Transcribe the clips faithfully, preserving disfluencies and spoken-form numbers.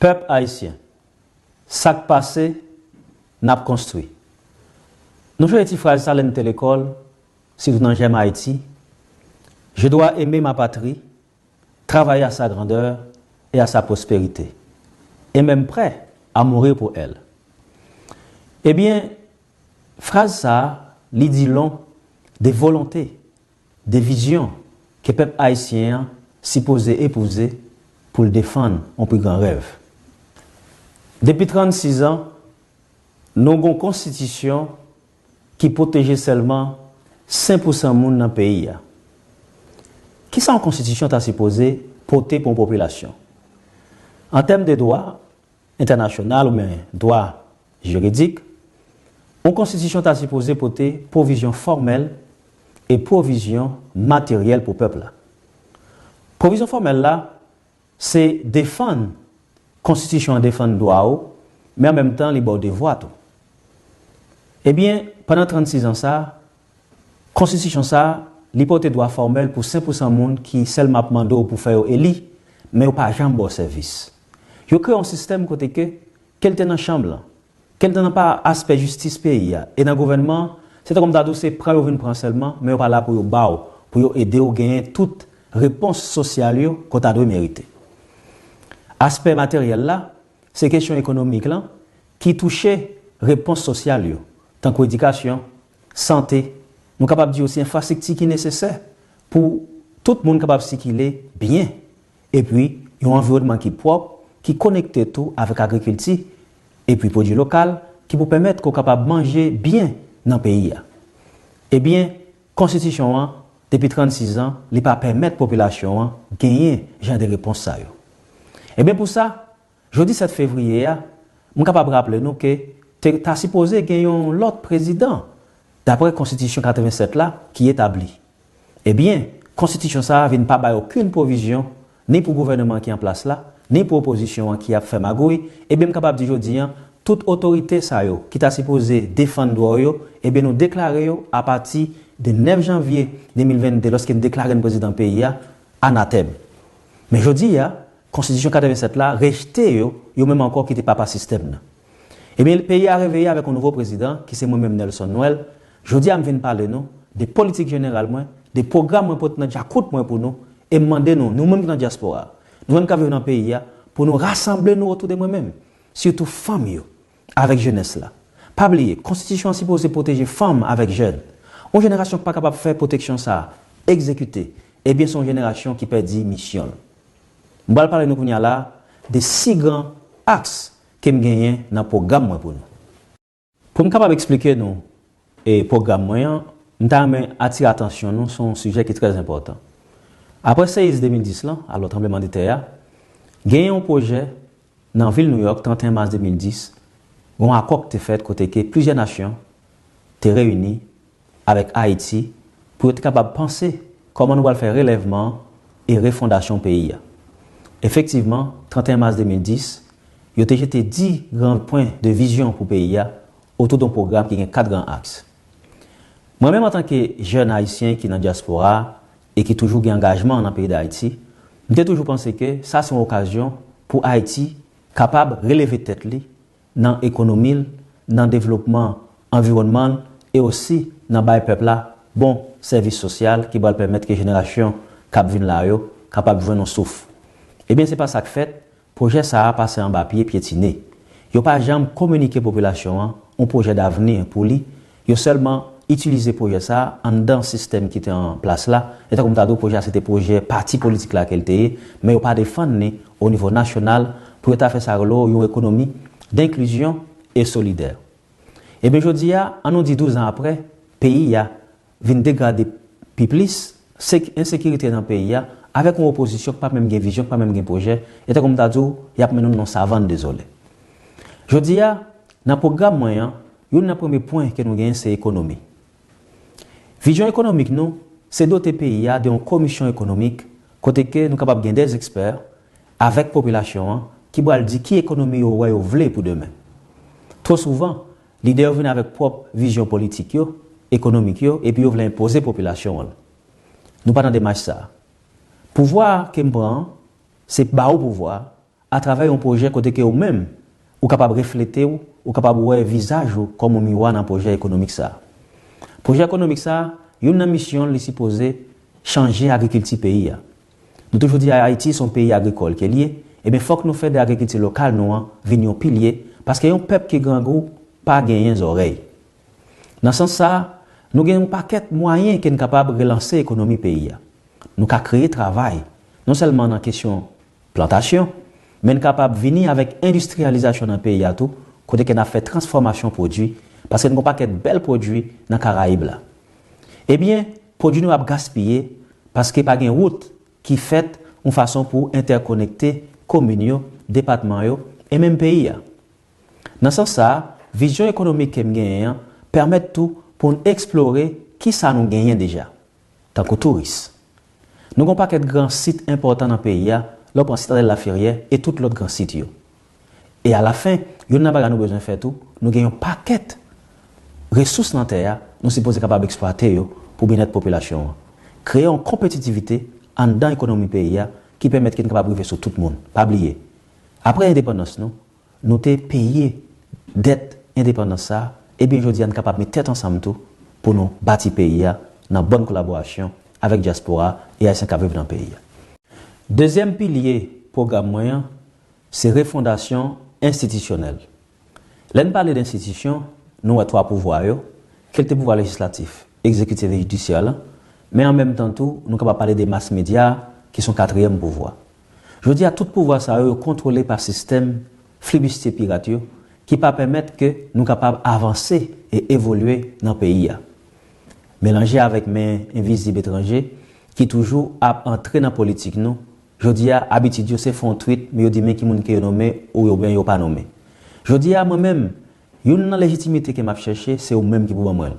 Pèp ayisyen, sa k pase, n ap konstwi. Nou chonje ti fraz sa lè n te lekòl, sitou nan J'aime Haïti, Je dois aimer ma patrie, travailler à sa grandeur et à sa prospérité, et même prêt à mourir pour elle. Ebyen, fraz sa a, li di lon de volonte, de vizyon ke pèp ayisyen an sipoze epouze pou l defann yon pi gran rèv. Depi trannsis an, nou gen yon konstitisyon ki pwoteje sèlman senk pousan moun nan peyi a. Kisa yon konstitisyon ta sipoze pote pou yon popilasyon? An tèm de dwa entènasyonal oubyen dwa jiridik, yon konstitisyon ta sipoze pote pwovizyon fòmèl e pwovizyon materyèl pou pèp la. Pwovizyon fòmèl la, se defann, konstitisyon an defann dwa w, men an menm tan, li ba w devwa tou. Ebyen, pandan trannsis an sa a, konstitisyon sa a, li pote dwa fòmèl pou senk pousan moun ki sèlman ap mande w pou fè yo eli, men yo pa janm ba w sèvis. Yo kreye yon sistèm kote ke, ke l te nan chanm lan, ke l te nan pa aspè jistis peyi a, e nan gouvènman an, se tankou m ta di w se pran yo vin pran sèlman, men yo pa la pou yo ba w, pou yo ede w genyen tout repons sosyal yo ke w ta dwe merite. Aspè materyèl la, se kesyon ekonomik lan ki touche repons sosyal yo, tankou edikasyon, sante, nou kapab di osi enfrastrikti ki nesesè pou tout moun kapab sikile byen, epi yon anviwònman ki pwòp, ki konekte tou avèk agrikilti, epi pwodui lokal, ki pou pèmèt ke w kapab manje byen nan peyi a. Ebyen, konstitisyon an, depi trannsis an, li pa pèmèt popilasyon an genyen jan de repons sa yo. Ebyen, pou sa, jodi sèt fevriye a, m kapab raple nou ke te, ta sipoze gen yon lòt prezidan, daprè konstitisyon katrevennsèt la, ki etabli. Ebyen, konstitisyon sa a vin pa bay okenn pwovizyon, ni pou gouvènman ki an plas la, ni pou opozisyon an ki ap fè magouy. Ebyen, m kapab di jodi an, tout otorite sa yo ki ta sipoze defann dwa w yo, ebyen, nou deklare yo apati de nèf janvye de mil vennde, lòske n deklare n prezidan peyi a, anatèm. Men jodi a, konstitisyon katrevennsèt la rejte yo, yo menm ankò ki te papa sistèm nan. Ebyen, peyi a reveye avèk yon nouvo prezidan, ki se mwen menm Nelson Noël. Jodi a, m vin pale nou de politik jeneral mwen, de pwogram mwen pote nan djakout mwen pou nou, e m mande nou, nou menm ki nan dyaspora a, nou menm k ap viv nan peyi a, pou nou rasanble nou otou de mwen menm, sitou fanm yo, avèk jenès la. Pa bliye, konstitisyon an sipoze pwoteje fanm avèk jèn. Yon jenerasyon ki pa kapab fè pwoteksyon sa a, egzekite, ebyen, se yon jenerasyon ki pèdi misyon l. M pral pale nou kounye a la de sis gran aks ke m genyen nan pwogram mwen pou nou. Pou m kapab eksplike nou, e, pwogram mwen an, m ta renmen atire atansyon nou sou yon sijè ki trè enpòtan. Apre seyis de mil dis lan, alò tranblemanntè a, genyen yon pwojè nan vil Nouyòk, trannteyen mas de mil dis, gen yon akò ki te fèt kote ke plizyè nasyon te reyini avèk Ayiti pou yo te kapab panse kòman nou pral fè relèvman an e refondasyon peyi a. Efektivman, trannteyen mas de mil dis, yo te jete dis gran pwen de vizyon pou peyi a otou de yon pwogram ki gen kat gran aks. Mwen menm, antanke jèn ayisyen ki nan dyaspora a e ki toujou gen angajman nan peyi Dayiti, m te toujou panse ke sa se yon okazyon pou Ayiti kapab releve tèt li nan ekonomi l, nan devlopman anviwònman l, e osi nan bay pèp la bon sèvis sosyal ki pral pèmèt ke jenerasyon k ap vin la yo kapab jwenn yon souf. Ebyen, se pa sa k fèt, pwojè sa a pase anba pye, pyetine. Yo pa janm kominike popilasyon an yon pwojè davni pou li, yo sèlman itilize pwojè sa a anndan sistèm ki te an plas la, e tankou m ta di w, pwojè a se te pwojè pati politik la ke l te ye, men yo pa defann li o nivo nasyonal pou yo ta fè sa rele yon ekonomi denklizyon e solidè. Ebyen, jodi a, ann nou di douz an apre, peyi a vin degrade pi plis, sek-, ensekirite nan peyi a, avèk yon opozisyon ki pa menm gen vizyon, ki pa menm gen pwojè, e tankou m ta di w, y ap mennen nou nan yon savann dezole. Jodi a, nan pwogram mwen an, youn nan premye pwen ke nou genyen se ekonomi. Vizyon ekonomik nou, se dote peyi a de yon komisyon ekonomik, kote ke nou kapab gen de ekspè avèk popilasyon an ki pral di ki ekonomi yo wè yo vle pou demen. Twò souvan, lidè yo vin avèk pwòp vizyon politik yo, ekonomik yo, epi yo vle enpoze popilasyon an l. Nou pa nan demach sa a. Pouvwa a ke m pran an, se ba ou pouvwa a, atravè yon pwojè kote ke ou menm, ou kapab reflete w, ou kapab wè vizaj ou kòm yon miwa nan pwojè ekonomik sa a. Pwojè ekonomik sa a, youn nan misyon l, li sipoze chanje agrikilti peyi a. Nou toujou di Ayiti se yon peyi agrikòl ke l ye, ebyen fòk nou fè de agrikilti lokal nou an vin yon pilye, paske yon pèp ki grangou pa genyen zòrèy. Nan sans sa a, nou gen yon pakèt mwayen ke n kapab relanse ekonomi peyi a. Nou ka kreye travay, non sèlman nan kesyon plantasyon, men n kapab vini avèk endistriyalizasyon nan peyi a tou, kote ke n ap fè transfòmasyon pwodui, paske n gen yon pakèt bèl pwodui nan Karayib la. Ebyen, pwodui nou ap gaspiye, paske pa gen wout ki fèt yon fason pou entèkonekte komin yo, depatman yo, e menm peyi a. Nan sans sa a, vizyon ekonomik ke m genyen an pèmèt tou pou n eksplore kisa nou genyen deja, tankou touris. Nou gen yon pakèt gran sit enpòtan nan peyi a, lè w pran Sitadèl Laferyè e tout lòt gran sit yo. E alafen, youn nan bagay nou bezwen fè tou, nou gen yon pakèt resous nan tè a, nou sipoze kapab eksplwate yo pou byennèt popilasyon an. Kreye yon konpetitivite anndan ekonomi peyi a ki pèmèt ke n kapab rive sou tout moun. Pa bliye, apre endepandans nou, nou te peye dèt endepandans sa a, ebyen jodi a n kapab met tèt ansanm tou pou nou bati peyi a nan bòn kolaborasyon avèk dyaspora e Ayisyen k ap viv nan peyi a. Dezyèm pilye pwogram mwen an, se refondasyon enstitisyonèl. Lè n pale de enstitisyon, nou wè twa pouvwa yo, ke l te pouvwa lejislatif, egzekitif e jidisyè la, men an menm tan tou, nou kapab pale de mas medya, ki se yon katriyèm pouvwa. Jodi a, tout pouvwa sa yo, yo kontwole pa sistèm flibistye pirat yo, ki pa pèmèt ke nou kapab avanse e evolye nan peyi a. Melanje avèk men envizib etranje, ki toujou ap antre nan politik nou, jodi a, abitid yo se fè yon tweet, men yo di men ki moun ke yo nonmen, oubyen yo pa nonmen. Jodi a, mwen menm, youn nan lejitimite ke m ap chèche, se ou menm ki pou ban mwen l.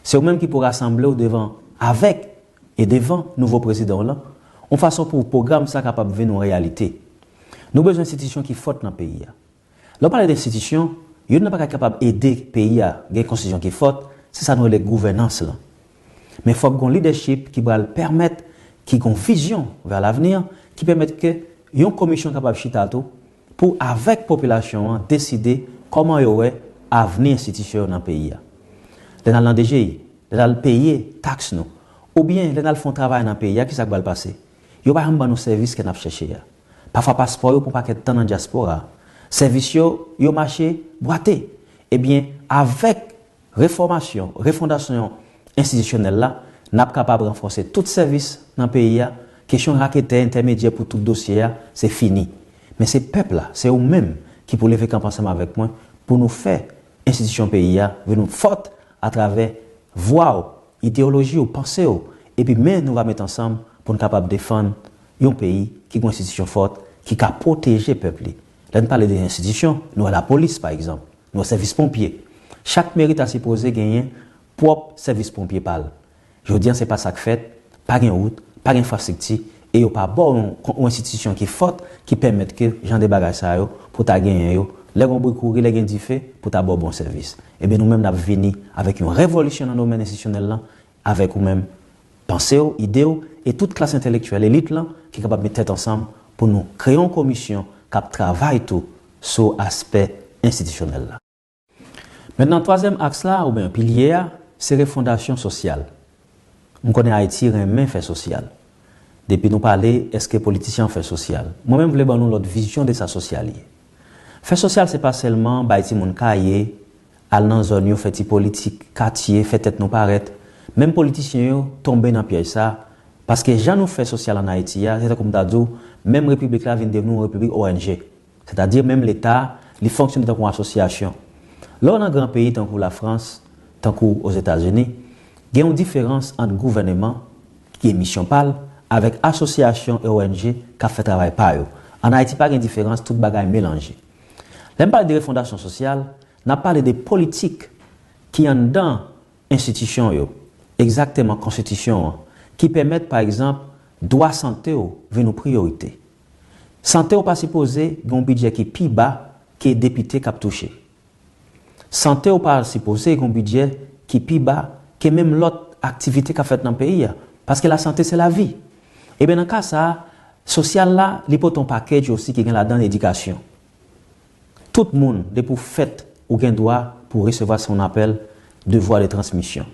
Se ou menm ki pou rasanble w devan, avèk e devan nouvo prezidan w lan, yon fason pou pwogram sa kapab vin yon reyalite. Nou bezwen enstitisyon ki fòt nan peyi a. Lè w pale de enstitisyon, youn nan bagay ki kapab ede peyi a gen konstitisyon ki fòt, se sa nou rele gouvènans lan. Men fòk gen yon lidèchip ki pral pèmèt, ki gen yon vizyon vè lavni, ki pèmèt ke yon komisyon kapab chita tou, pou avèk popilasyon an deside kòman yo wè avni enstitisyon yo nan peyi a. Lè n al nan D G I, lè n al peye taks nou, oubyen lè n al fè yon travay nan peyi a, kisa k pral pase? Yo pa janm ban nou sèvis ke n ap chèche a. Pafwa paspò yo pran pakèt tan nan dyaspora. Sèvis yo, yo mache bwate. Ebyen, avèk refòmasyon, refondasyon enstitisyonèl la, n ap kapab ranfòse tout sèvis nan peyi a. Kesyon raketè entèmedyè pou tout dosye a, se fini. Men se pèp la, se ou menm ki pou leve kanpe ansanm avèk mwen pou nou fè enstitisyon peyi a vin fòt atravè vwa w, ideyoloji w, panse w, epi men nou va met ansanm pou n kapab defann yon peyi ki gen enstitisyon fòt, ki ka pwoteje pèp li. Lè n pale de enstitisyon, nou wè lapolis, pa egzanp, nou wè sèvis ponpye. Chak meri ta sipoze genyen pwòp sèvis ponpye pa l. Jodi a, se pa sa k fèt, pa gen wout, pa gen enfrastrikti, e yo pa ba w yon, yon enstitisyon ki fòt, ki pèmèt ke jan de bagay sa yo, pou ta genyen yo, lè gen yon bri kouri, lè gen dife, pou ta ba w bon sèvis. Ebyen, nou menm, n ap vini avèk yon revolisyon nan domèn enstitisyonèl lan, avèk ou menm, panse w, ide w, e tout klas entèlektyèl, elit lan, ki kapab met tèt ansanm pou nou kreye yon komisyon k ap travay tou sou aspè enstitisyonèl la. Mentnan, twazyèm aks la, oubyen pilye a, se refondasyon sosyal. M konnen Ayiti renmen fè sosyal. Depi nou pale, èske politisyen an fè sosyal? Mwen menm, m vle ban nou lòt vizyon de sa sosyal ye. Fè sosyal, se pa sèlman bay timoun kaye, al nan zòn yo, fè ti politik katye, fè tèt nou parèt. Menm politisyen yo tonbe nan pyèj sa, paske jan nou fè sosyal ann Ayiti a, se tankou m ta di w, menm repiblik la vin devni yon repiblik O N G. Sètadi, menm Leta, li fonksyone tankou yon asosyasyon. Lè w nan gran peyi tankou Lafrans, tankou Ozetazini, gen yon diferans ant gouvèneman, ki gen misyon pa l, avèk asosyasyon e O N G k ap fè travay pa yo. Ann Ayiti, pa gen diferans, tout bagay melanje. Lè m pale de refondasyon sosyal, n ap pale de politik ki anndan enstitisyon yo, egzakteman konstitisyon an, ki pèmèt, pa egzanp, dwa sante w vin yon priyorite. Sante w pa sipoze gen yon bidjè ki pi ba ke depite k ap touche. Sante w pa sipoze gen yon bidjè ki pi ba ke menm lòt aktivite k ap fèt nan peyi a, paske lasante se lavi. Ebyen, nan ka sa a, Sosyal la, li pote yon pakèj osi ki gen ladan l edikasyon. Tout moun, depi w fèt, ou gen dwa pou w resevwa sa n apèl devwa de transmisyon.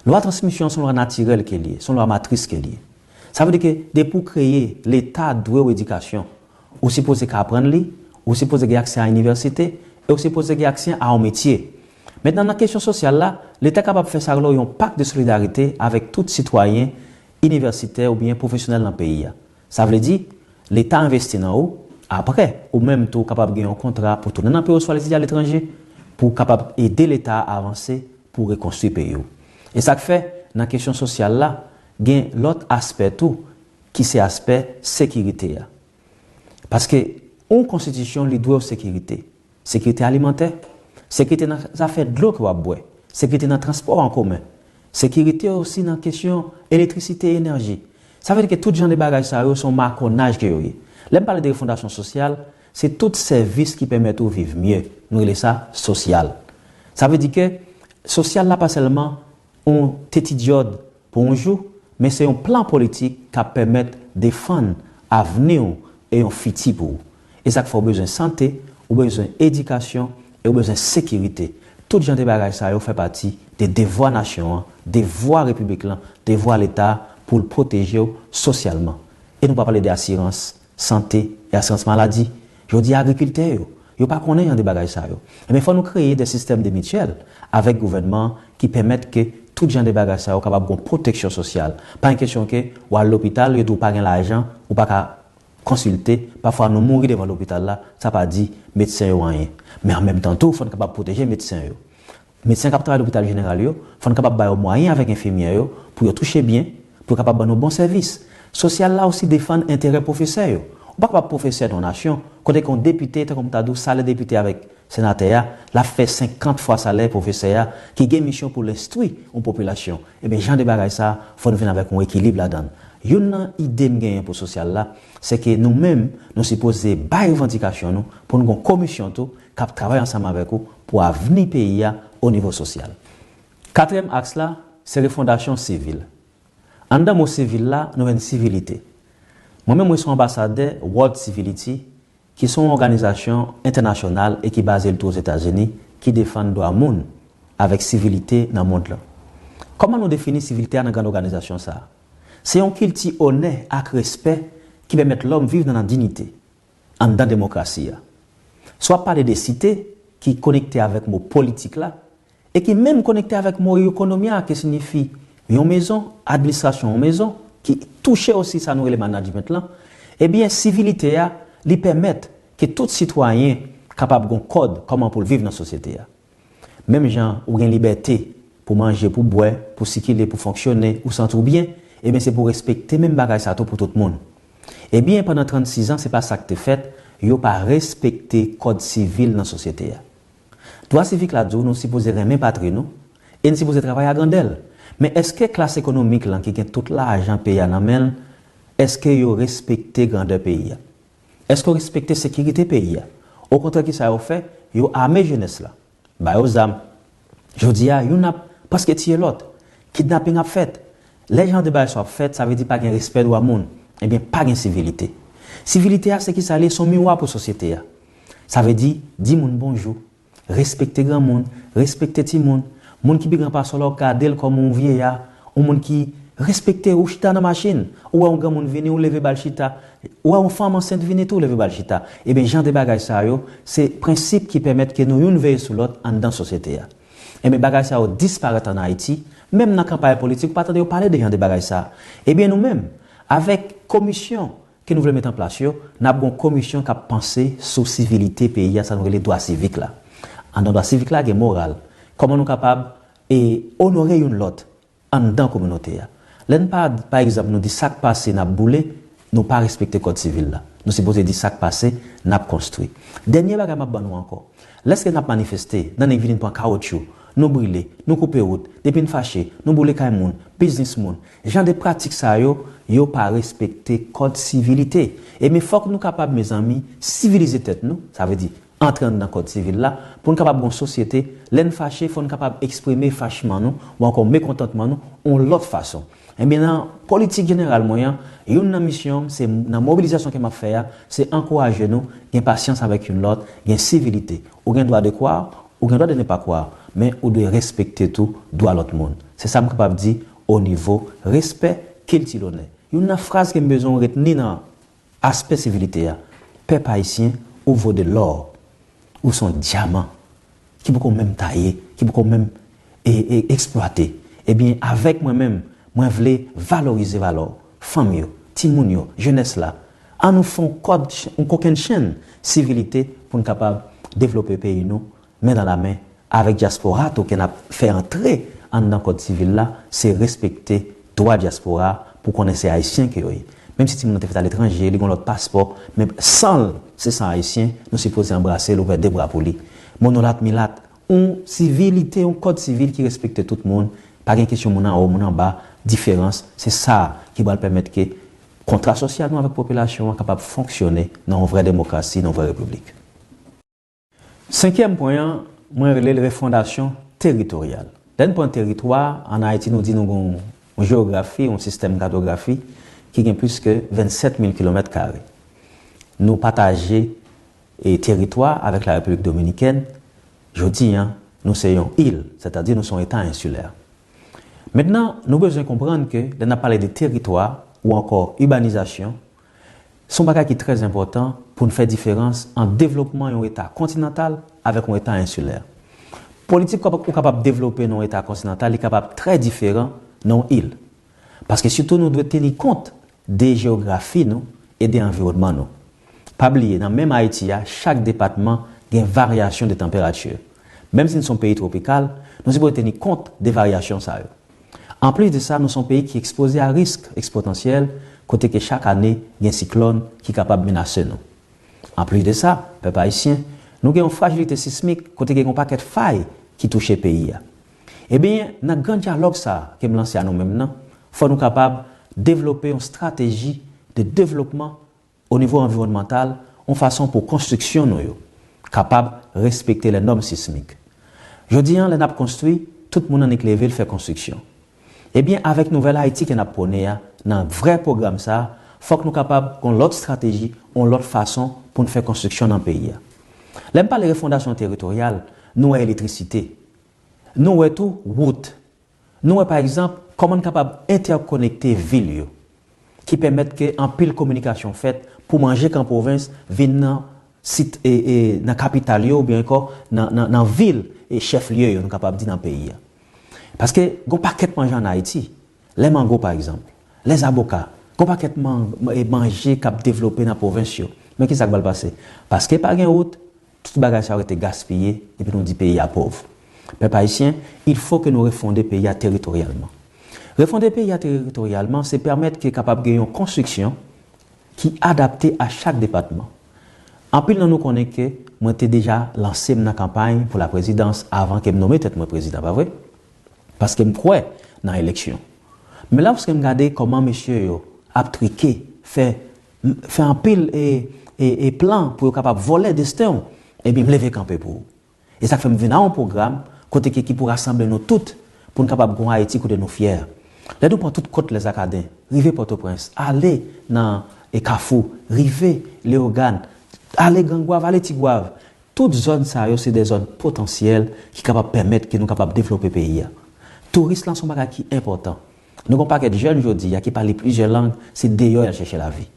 Lwa transmisyon se yon lwa natirèl ke l ye, se yon lwa matris ke l ye. Sa vle di ke depi w kreye, Leta dwe w edikasyon. Ou sipoze ka aprann li, ou sipoze gen aksè a inivèsite, e ou sipoze gen aksè a yon metye. Mentnan, nan kesyon sosyal la, Leta kapab fè sa yo rele yon pak de solidarite avèk tout sitwayen inivèsitè oubyen pwofesyonèl nan peyi a. Sa vle di, Leta envesti nan ou, apre, ou menm tou w kapab gen yon kontra pou tounen nan peyi w, swa l etidye aletranje, pou w kapab ede Leta a avanse, pou rekonstwi peyi w. E sa k fè, nan kesyon sosyal la, gen lòt aspè tou, ki se aspè sekirite a. Paske yon konstitisyon, li dwe w sekirite. Sekirite alimantè, sekirite nan zafè dlo ke w ap bwè, sekirite nan transpò an komen, sekirite osi nan kesyon elektrisite e enèji. Sa vle di ke tout jan de bagay sa yo se yon makònaj ke yo ye. Lè m pale de refondasyon sosyal, se tout sèvis ki pèmèt ou viv mye. Nou rele sa sosyal. Sa vle di ke sosyal la pa sèlman yon tetidyòd pou yon jou, men se yon plan politik k ap pèmèt defann avni w e yon fiti pou ou. E sa k fè w bezwen sante, ou bezwen edikasyon, e ou bezwen sekirite. Tout jan de bagay sa yo fè pati de devwa nasyon an, devwa repiblik lan, devwa Leta pou l pwoteje w sosyalman. E nou pa pale de asirans sante e asirans maladi. Jodi a, agrikiltè yo, yo pa konnen jan de bagay sa yo. Ebyen, fò nou kreye de sistèm de mityèl avèk gouvènman an ki pèmèt ke tout jan de bagay sa yo kapab gon pwoteksyon sosyal. Pa gen kesyon ke w al lopital, yo di w pa gen lajan, ou pa ka konsilte. Pafwa nou mouri devan lopital la, sa pa di medsen yo anyen. Men an menm tan tou, fò n kapab pwoteje medsen yo. Medsen k ap travay lopital jeneral yo, fò n kapab ba yo mwayen avèk enfimyè yo pou yo touche byen, pou yo kapab ban nou bon sèvis. Sosyal la osi defann enterè pwofesè yo. Ou pa kapab pwofesè nan yon nasyon kote ke yon depite, tankou m ta di w, salè depite avèk senatè a, l ap fè senkant fwa salè pwofesè a ki gen misyon pou l enstwi yon popilasyon. Ebyen, jan de bagay sa a, fò n vin avèk yon ekilib ladan l. Youn nan ide m genyen pou sosyal la, se ke nou menm, nou sipoze bay revandikasyon nou pou n gen yon komisyon tou k ap travay ansanm avèk ou pou avni peyi a o nivo sosyal. Katriyèm aks la, se refondasyon sivil. Anndan mo sivil la, nou jwenn sivilite. Mwen menm, mwen se yon anbasadè World Civility, ki se yon òganizasyon entènasyonal e ki baze l tou Ozetazini, ki defann dwa moun avèk sivilite nan mond lan. Kòman nou defini sivilite a nan grann òganizasyon sa a? Se yon kilti onè ak respè ki pèmèt lòm viv nan, nan diyite, anndan demokrasi a. Si w ap pale de site, ki konekte avèk mo politik la, e ki menm konekte avèk mo ekonomi a, ki siyifi yon mezon, administrasyon yon mezon, ki touche osi sa nou rele management lan, ebyen, sivilite a, li pèmèt ke tout sitwayen kapab gon kòd kòman pou l viv nan sosyete a. Menm jan ou gen libète pou manje, pou bwè, pou sikile, pou fonksyone, ou santi w byen, ebyen, se pou w respekte menm bagay sa tou pou tout moun. Ebyen, pandan trannsis an, se pa sa k te fèt, yo pa respekte kòd sivil nan sosyete a. Dwa sivik la di w nou sipoze renmen patri nou e n sipoze travay a grandè l. Men èske klas ekonomik lan ki gen tout lajan peyi a nan men l, èske yo respekte grandè peyi a? Èske yo respekte sekirite peyi a? Okontrè, kisa yo fè? Yo ame jenès la, ba yo zam. Jodi a, youn ap prèske tiye lòt. Kidnaping ap fèt. Lè jan de bagay sa yo ap fèt, sa vle di pa gen respè dwa moun. Ebyen, pa gen sivilite. Sivilite a, se kisa l ye? Se yon miwa pou sosyete a. Sa vle di, di moun bonjou, respekte granmoun, respekte timoun. Moun ki pi gran pase w la, w gade l kòm yon vyeya, yon moun ki respekte w. Ou chita nan machin, ou wè yon granmoun vini, ou leve ba l chita. Ou wè yon fanm ansent vini tou, ou leve ba l chita. Ebyen, jan de bagay sa yo, se prensip ki pèmèt ke nou youn veye sou lòt anndan sosyete a. Ebyen, bagay sa yo disparèt ann Ayiti, menm nan kanpay politik, ou pa tande yo pale de jan de bagay sa. Ebyen, nou menm, avèk komisyon ke nou vle met an plas yo, n ap gen yon komisyon k ap panse sou sivilite peyi a, sa nou rele dwa sivik la. Anndan dwa sivik la, gen moral. Kòman nou kapab e onore youn lòt anndan kominote a? Lè n pa, pa egzanp, nou di sa k pase, n ap boule, nou pa respekte kòd sivil la. Nou sipoze di sa k pase, n ap konstwi. Dènye bagay m ap ban nou ankò. Lèske n ap manifeste, nan nèg vini pran kawotchou, nou brile, nou koupe wout, depi n fache, nou boule kay moun, biznis moun. Jan de pratik sa yo, yo pa respekte kòd sivilite. Ebyen, fòk nou kapab, mezanmi, sivilize tèt nou, sa vle di antre anndan kòd sivil la, pou n kapab gen yon sosyete, lè n fache, fò n kapab eksprime fachman nou, ou ankò mekontantman nou, yon lòt fason. Ebyen, nan politik jeneral mwen an, youn nan misyon m, se nan mobilizasyon ke m ap fè a, se ankouraje nou gen pasyans avèk youn lòt, gen sivilite. Ou gen dwa de kwè, ou gen dwa de ne pa kwè, men ou dwe respekte tou dwa lòt moun. Se sa m kapab di o nivo respè, kilti, lonè. Youn nan fraz ke m bezwen w retni nan aspè sivilite a, pèp ayisyen, ou vo de lò. Ou se yon dyaman ki poko menm taye, ki poko menm e, e, eksplwate. Ebyen, avèk mwen menm, mwen vle valorize valè w, fanm yo, timoun yo, jenès la. Ann nou fè yon kòd, yon kokennchenn sivilite pou n kapab devlope peyi nou, men dan la men, avèk dyaspora tou ke n ap fè antre anndan kòd sivil la, se respekte dwa dyaspora pou konnen se ayisyen ke yo ye. Menm si timoun nan te fèt aletranje, li gen yon lòt paspò, men san l, se san ayisyen, nou sipoze anbrase l, ouvè de bra pou li. Monolat, milat, yon sivilite, yon kòd sivil ki respekte tout moun, pa gen kesyon moun anwo, moun anba, diferans, se sa ki pral pèmèt ke kontra sosyal nou avèk popilasyon an kapab fonksyone nan yon vrè demokrasi, nan yon vrè repiblik. Senkyèm pwen an, mwen rele l refondasyon teritoryal. Lè n pran teritwa, ann Ayiti, nou di nou gen yon jewografi, yon sistèm katografi ki gen plis ke vennsèt mil kilomèt kare. Nou pataje e teritwa avèk la Repiblik Dominikèn. Jodi a, nou se yon il, sètadi nou se yon eta ensilè. Mentnan, nou bezwen konprann ke lè n ap pale de teritwa ou ankò ibanizasyon, se yon bagay ki trè enpòtan pou n fè diferans ant devlopman yon eta kontinantal avèk yon eta ensilè. Politik ou kapab devlope nan yon eta kontinantal, li kapab trè diferan nan yon il. Paske sitou nou dwe teni kont de jewografi nou e de anviwònman nou. Pa bliye, nan menm Ayiti a, chak depatman gen varyasyon de tanperati. Menm si n se yon peyi twopikal, nou sipoze teni kont de varyasyon sa yo. Anplis de sa, nou se yon peyi ki ekspoze a risk ekspotansyèl, kote ke chak ane gen siklòn ki kapab menase nou. Anplis de sa, pèp ayisyen, nou gen yon frajilite sismik kote gen yon pakèt fay ki touche peyi a. Ebyen, nan gran dyalòg sa a ke m lanse a nou menm nan, fò nou kapab devlope yon estrateji de devlopman o nivo anviwònmantal, yon fason pou konstriksyon nou yo kapab respekte lè nòm sismik. Jodi a, lè n ap konstwi, tout moun annik leve l fè konstriksyon. Ebyen, avèk nouvèl Ayiti ke n ap pwone a, nan vrè pwogram sa a, fòk nou kapab gen yon lòt estrateji, yon lòt fason pou n fè konstriksyon nan peyi a. Lè m pale refondasyon teritoryal, nou wè elektrisite, nou wè tou wout, nou wè, pa egzanp, kòman n kapab entèkonekte vil yo, ki pèmèt ke anpil kominikasyon fèt pou manje k an pwovens vin nan sit, e, e, nan kapital yo, oubyen ankò nan, nan, nan vil e chèf lye yo, nou kapab di, nan peyi a. Paske gen yon pakèt manje ann Ayiti. Lè mango, pa egzanp, lè zaboka, gen yon pakèt man-, e, manje k ap devlope nan pwovens yo. Men kisa k pral pase? Paske pa gen wout, tout bagay sa yo rete gaspiye, epi nou di peyi a pòv. Pèp ayisyen, il faut que nou refonde peyi a teritoryalman. Refonde peyi a teritoryalman, se pèmèt ke kapab gen yon konstriksyon ki adapte a chak depatman. Anpil nan nou konnen ke mwen te deja lanse m nan kanpay pou laprezidans avan ke m nonmen tèt mwen prezidan, pa vre? Paske m kwè nan eleksyon. Men lòske m gade kòman mesye yo ap trike, fè, fè anpil e, e, e plan pou yo kapab vòlè desten w, ebyen, m leve kanpe pou ou. E sa k fè m vin a yon pwogram kote ke ki pou rasanble nou tout pou n kapab gen yon Ayiti kote nou fyè. Lè nou pran tout Kòt Lèzakaden, rive Pòtoprens, ale nan e Kafou, rive Leyogàn, ale Grangwav, ale Tigwav, tout zòn sa yo se de zòn potansyèl ki kapab pèmèt ke nou kapab devlope peyi a. Touris lan se yon bagay ki enpòtan. Nou gen yon pakèt jèn jodi a ki pale plizyè lang, se deyò y al chèche lavi.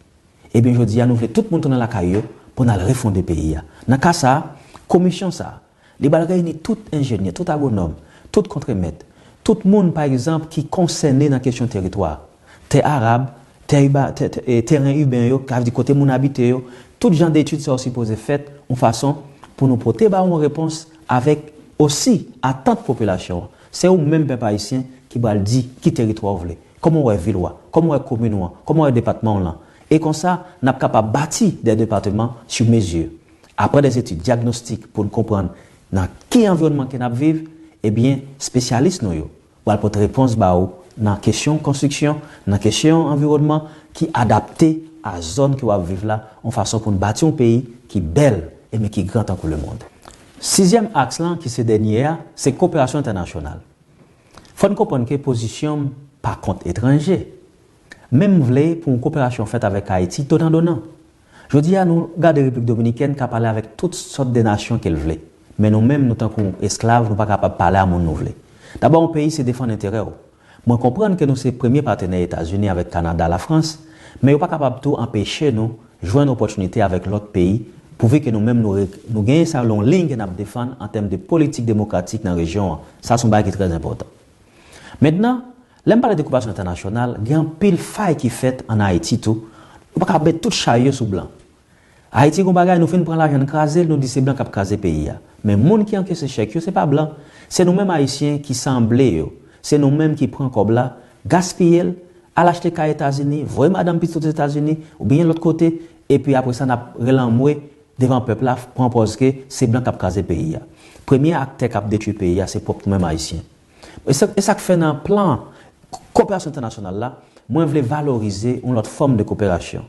Ebyen, jodi a, nou vle tout moun tounen lakay yo pou n al refonde peyi a. Nan ka sa a, komisyon sa a, li pral reyini tout enjenyè, tout agwonòm, tout kontremèt, tout moun, pa egzanp, ki konsène nan kesyon teritwa, tè arab, tè iba, tè, tè, e, teren iben yo, sa vle di kote moun abite yo, tout jan detid sa yo sipoze fèt yon fason pou nou pote ba yo yon repons avèk osi atant popilasyon an. Se ou menm, pèp ayisyen, ki pral di ki teritwa w vle. Kòman w wè vil ou a? Kòman w wè komin ou an? Kòman w wè depatman w lan? E konsa, n ap kapab bati de depatman sou mezi. Apre de etid dyagnostik pou n konprann nan ki anviwònman ke n ap viv, ebyen, espesyalis nou yo pral pote repons ba ou nan kesyon konstriksyon, nan kesyon anviwònman ki adapte a zòn ke w ap viv la, yon fason pou n bati yon peyi ki bèl e men ki gran tankou lemonn. Sizyèm aks lan, ki se dènye a, se koperasyon entènasyonal. Fò n konprann ke pozisyon m pa kont etranje. Men m vle pou yon koperasyon fèt avèk Ayiti donan donan. Jodi a, nou gade Repiblik Dominikèn ka pale avèk tout sòt de nasyon ke l vle. Men nou menm, nou tankou esklav, nou pa kapab pale a moun nou vle. Dabò, yon peyi se defann enterè w. Mwen konprann ke nou se premye patenè Etazini avèk Kanada, Lafrans, men yo pa kapab tou anpeche nou jwenn opòtinite avèk lòt peyi, pouvi ke nou menm nou, re- nou genyen sa yon liy ke n ap defann an tèm de politik demokratik nan rejyon an. Sa se yon bagay ki trè enpòtan. Mentnan, lè m pale de koperasyon entènasyonal, gen anpil fay ki fèt ann Ayiti tou. Nou pa ka met tout chay yo sou blan. Ayiti gon bagay, nou fin pran lajan n kraze l, nou di se blan k ap kraze peyi a. Men moun ki ankese chèk yo, se pa blan. Se nou menm Ayisyen ki sanble yo. Se nou menm ki pran kòb la, gaspiye l, al achte kay Etazini, voye madanm pitit Ozetazini, oubyen lòt kote, epi apre sa n ap rele anmwe devan pèp la, pran pòz ke se blan k ap kraze peyi a. Premye aktè k ap detwi peyi a, se pwòp nou menm Ayisyen. E sa, e sa k fè nan plan koperasyon entènasyonal la, mwen vle valorize yon lòt fòm de koperasyon.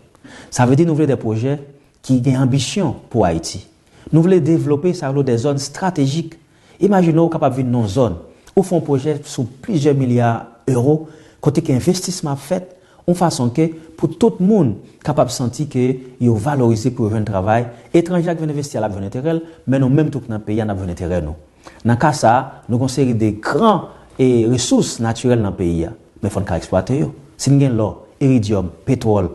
Sa vle di nou vle de pwojè ki gen anbisyon pou Ayiti. Nou vle devlope sa yo de zòn estratejik. Imajine w kapab vin nan yon zòn, ou fè yon pwojè sou plizyè milya ewo, kote ke envestisman ap fèt, yon fason ke pou tout moun kapab santi ke yo valorize pou yo jwenn travay, etranje a k vin envesti a l ap jwenn enterè l, men nou menm tou ki nan peyi a n ap jwenn enterè nou. Nan ka sa a, nou gen yon seri de gran e resous natirèl nan peyi a, men fò n ka eksplwate yo. Si n gen lò, iridyòm, petwòl,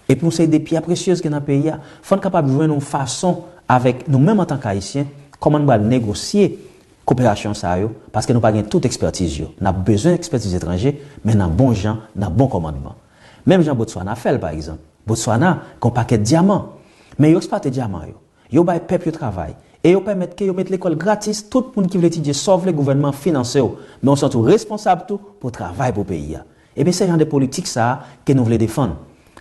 epi yon seri de pyè presyez gen nan peyi a, fò n kapab jwenn yon fason avèk nou menm antanke Ayisyen, kòman n pral negosye koperasyon sa yo, paske nou pa gen tout ekspètiz yo. N ap bezwen ekspètiz etranje, men nan bon jan, nan bon kòmandman. Menm jan Botswana fè l, pa egzanp. Botswana gen yon pakèt dyaman, men yo eksplwate dyaman yo. Yo bay pèp yo travay. E yo pèmèt ke yo met lekòl gratis, tout moun ki vle etidye sa w vle, gouvènman an finanse w. Men w santi w responsab tou pou w travay pou peyi a. Ebyen, se jan de politik sa a ke nou vle defann.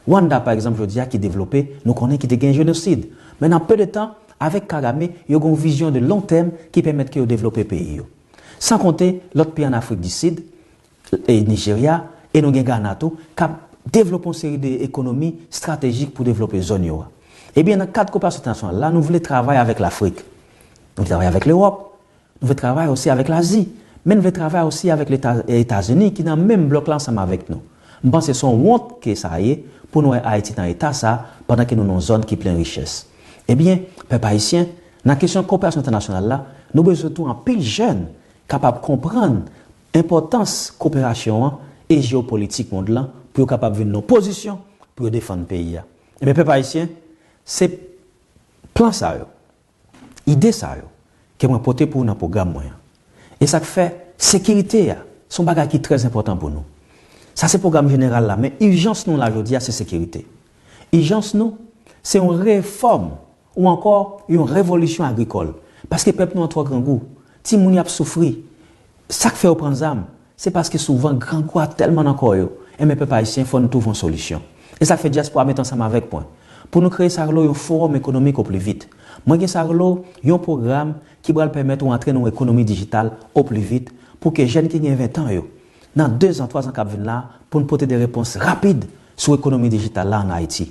Rwanda, pa egzanp, jodi a ki devlope, nou konnen ki te gen jenosid. Men nan pe de tan, avèk Kagame, yo gen yon vizyon de long tèm ki pèmèt ke yo devlope peyi yo. San konte lòt peyi ann Afrik di Sid, e Nijerya, e nou gen Gana tou, k ap devlope yon seri de ekonomi estratejik pou devlope zòn yo a. Ebyen, nan kad koperasyon entènasyonal la, nou vle travay avèk Lafrik. Nou vle travay avèk Lewòp. Nou vle travay osi avèk Lazi. Men nou vle travay osi avèk Leta, Etazini, ki nan menm blòk la ansanm avèk nou. M panse se yon wont ke sa ye pou nou wè Ayiti nan eta sa, pandan ke nou nan yon zòn ki plen richès. Ebyen, pèp ayisyen, nan kesyon koperasyon entènasyonal la, nou bezwen tou anpil jèn kapab konprann enpòtans koperasyon an e jewopolitik mond lan pou yo kapab vin nan pozisyon pou yo defann peyi a. Ebyen, pèp ayisyen, se plan sa yo, ide sa yo, ke mwen pote pou w nan pwogram mwen an. E sa k fè sekirite a, se yon bagay ki trè enpòtan pou nou. Sa se pwogram jeneral la, men ijans nou la jodi a, se sekirite. Ijans nou, se yon refòm ou ankò yon revolisyon agrikòl. Paske pèp nou an twò grangou. Timoun y ap soufri. Sa k fè yo pran zam, se paske souvan grangou a tèlman nan kò yo. Enben, pèp ayisyen, fò nou twouve yon solisyon. E sa k fè dyaspora met ansanm avèk mwen pou nou kreye sa rele yon fowòm ekonomik o pli vit. Mwen gen sa rele yon pwogram ki pral pèmèt ou antre nan yon ekonomi dijital o pli vit pou ke jèn ki gen ven tan yo, nan de zan, twa zan k ap vin la, pou n pote de repons rapid sou ekonomi dijital la ann Ayiti.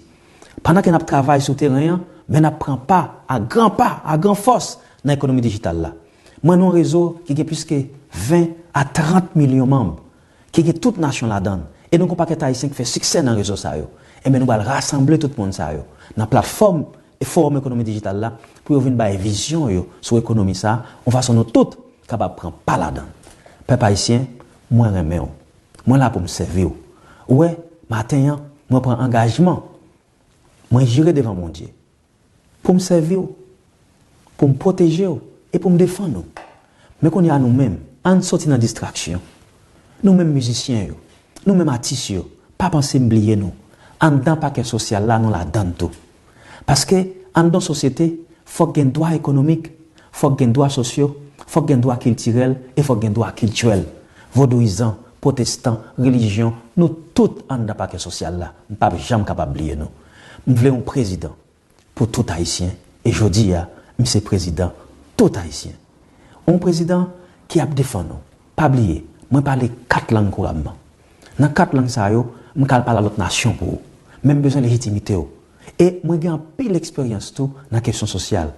Pandan ke n ap travay sou teren an, men n ap pran pa a gran pa, a gran fòs nan ekonomi dijital la. Mwen nan yon rezo ki gen plis ke ven a trant milyon manm, ki gen tout nasyon ladan l, e nou gen yon pakèt Ayisyen ki fè siksè nan rezo sa yo. Enben, nou pral rasanble tout moun sa yo nan platfòm e fowòm ekonomi dijital la pou yo vin bay vizyon yo sou ekonomi sa a, yon fason nou tout kapab pran pa ladan l. Pèp ayisyen, mwen renmen w. Mwen la pou m sèvi w. Ou wè, maten an, mwen pran angajman. Mwen jire devan Bondye pou m sèvi w, pou m pwoteje w e pou m defann ou. Men kounye a nou menm, ann soti nan distraksyon. Nou menm mizisyen yo, nou menm atis yo, pa panse m bliye nou. Anndan pakè sosyal la, nou ladan l tou. Paske anndan sosyete, fòk gen dwa ekonomik, fòk gen dwa sosyo, fòk gen dwa kiltirèl e fòk gen dwa kiltirèl. Vodouyizan, pwotestan, relijyon, nou tout anndan pakè sosyal la. M p ap janm kapab bliye nou. M vle yon prezidan pou tout Ayisyen. E jodi a, m se prezidan tout Ayisyen. Yon prezidan ki ap defann ou. Pa bliye, mwen pale kat lang kourabman. Nan kat lang sa yo, m ka al pale a lòt nasyon pou ou. Men m bezwen lejitimite w. E mwen gen anpil eksperyans tou nan kesyon sosyal.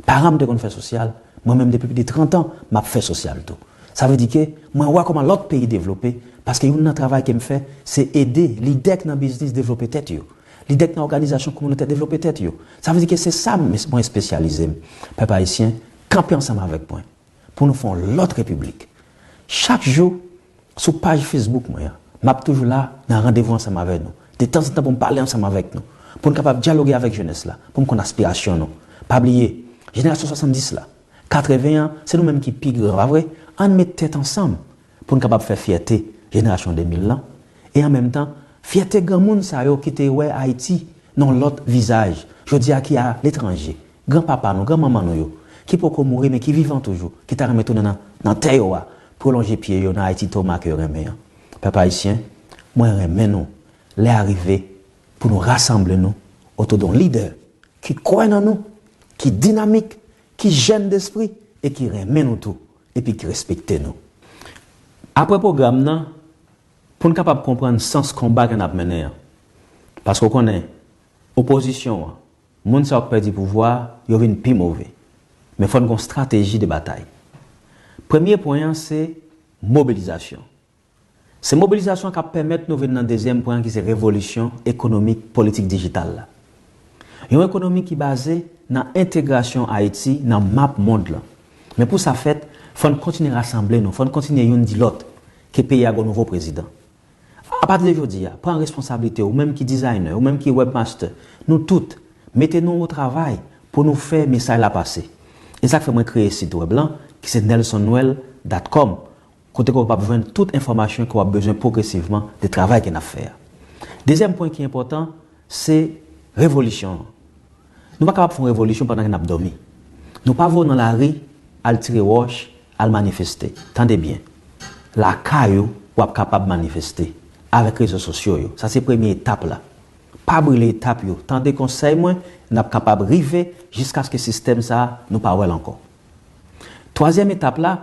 Paran m te konn fè sosyal, mwen menm depi plis de trant an, m ap fè sosyal tou. Sa vle di ke mwen wè kòman lòt peyi devlope, paske youn nan travay ke m fè, se ede lidè k nan biznis devlope tèt yo. Lidè k nan òganizasyon kominotè devlope tèt yo. Sa vle di ke se sa m, mwen espesyalize m. Pèp ayisyen, kanpe ansanm avèk mwen pou nou fè yon lòt repiblik. Chak jou, sou paj Facebook mwen an, m ap toujou la nan randevou ansanm avèk nou. Detanzantan pou m pale ansanm avèk nou. Pou n kapab dyaloge avèk jenès la, pou m konn aspirasyon nou. Pa bliye, jenerasyon swasanndis la, katreven an, se nou menm ki pi gran, pa vre? Ann met tèt ansanm pou n kapab fè fyète jenerasyon de mil lan. E an menm tan, fyète granmoun sa yo ki te wè Ayiti nan yon lòt vizaj, jodi a ki aletranje, granpapa nou, granmanman nou yo, ki poko mouri men ki vivan toujou, ki ta renmen tounen nan, nan tè yo a, pwolonje pye yo nan Ayiti Toma ke yo renmen an. Pèp ayisyen, mwen renmen nou, lè a rive pou nou rasanble nou otou de yon lidè ki kwè nan nou, ki dinamik, ki jèn despri e ki renmen nou tou, epi ki respekte nou. Apre pwogram nan, pou n kapab konprann sans konba ke n ap mennen an. Paske w konnen, opozisyon an, moun sa yo k pèdi pouvwa a, yo vin pi move. Men fò n gen yon estrateji de batay. Premye pwen an se mobilizasyon. Se mobilizasyon k ap pèmèt nou vin nan dezyèm pwen an ki se revolisyon ekonomik politik dijital la. Yon ekonomi ki baze nan entegrasyon Ayiti nan map mond lan. Men pou sa fèt, fò n kontinye rasanble nou, fò n kontinye youn di lòt ke peyi a gen yon nouvo prezidan. Apati de jodi a, pran responsablite w, ou menm ki dizayner, ou menm ki webmaster, nou tout, mete nou o travay pou nou fè mesaj la pase. E sa k fè mwen kreye sit web lan, ki se nelsonnoel dot com, kote ke w kapab jwenn tout enfòmasyon ke w ap bezwen pwogresivman de travay ke n ap fè a. Dezyèm pwen ki enpòtan, se revolisyon an. Nou pa kapab fè yon revolisyon pandan ke n ap dòmi. Nou pa voye w nan lari al tire wòch, al manifeste. Tande byen. Lakay ou, w ap kapab manifeste avèk rezo sosyo yo. Sa se premye etap la. Pa brile etap yo. Tande konsèy mwen, n ap kapab rive jiskaske sistèm sa a, nou pa wè l ankò. Twazyèm etap la,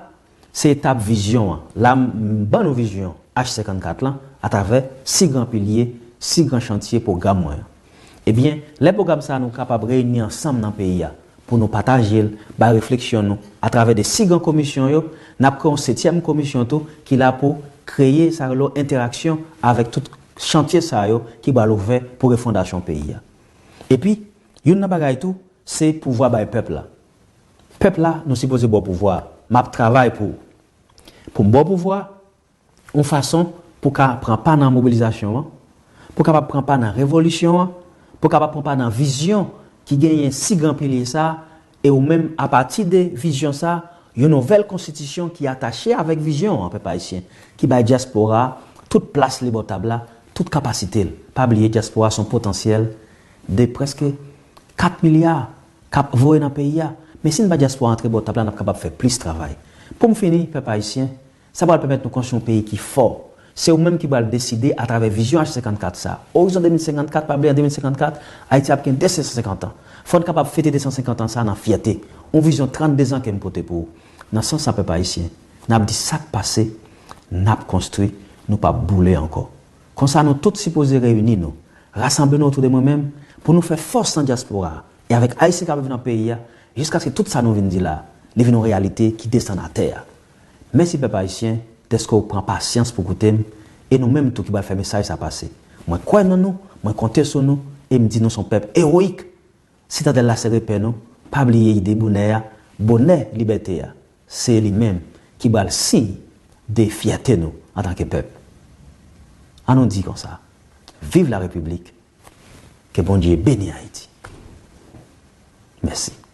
se etap vizyon an. La, m ban nou vizyon H senkannkat lan atravè sis gran pilye, sis gran chantye pwogram mwen an. Ebyen, lè pwogram sa a nou kapab reyini ansanm nan peyi a pou nou pataje l, bay refleksyon nou atravè de sis gran komisyon yo, n ap kreye yon setyèm komisyon tou ki la pou kreye sa yo rele entèraksyon avèk tout chantye sa yo ki pral ouvè pou refondasyon peyi a. Epi, youn nan bagay tou, se pouvwa bay pèp la. Pèp la, nou sipoze ba w pouvwa a. M ap travay pou ou. Pou m ba w pouvwa a, yon fason pou w ka pran pa nan mobilizasyon an, pou w kapab pran pa nan revolisyon an, pou w kapab pran pa nan vizyon ki genyen sis gran pilye sa a, e ou menm, apati de vizyon sa a, yon nouvèl konstitisyon ki atache avèk vizyon an, pèp ayisyen, ki bay dyaspora a tout plas li bò tab la, tout kapasite l. Pa bliye, dyaspora se yon potansyèl de prèske kat milya k ap voye nan peyi a. Men si n bay dyaspora antre bò tab la, n ap kapab fè plis travay. Pou m fini, pèp ayisyen, sa pral pèmèt nou konstwi yon peyi ki fò. Se ou menm ki pral deside atravè vizyon H senkannkat sa. Orizon de mil senkannkat, pa bliye an de mil senkannkat, Ayiti ap gen de san senkant an. Fò n kapab fete de san senkant an sa nan fyète. Yon vizyon trannde zan ke m pote pou ou. Nan sans sa, pèp ayisyen, n ap di sa k pase, n ap konstwi, nou p ap boule ankò. Konsa, nou tout sipoze reyini nou, rasanble nou otou de mwen menm, pou nou fè fòs nan dyaspora a. E avèk Ayisyen k ap viv nan peyi a, jiskaske tout sa nou vin di la a, li vin yon reyalite ki desann atè a. Mèsi pèp ayisyen, dèske w pran pasyans pou koute m, e nou menm tou ki pral fè mesaj sa pase. Mwen kwè nan nou, mwen konte sou nou, e m di nou se yon pèp ewoyik. Sitadèl la se repè nou, pa bliye ide bonè a, bonè libète a, se li menm ki pral siy de fyète nou antanke pèp. Ann nou di konsa, viv la Repiblik, ke Bondye beni Ayiti. Mèsi.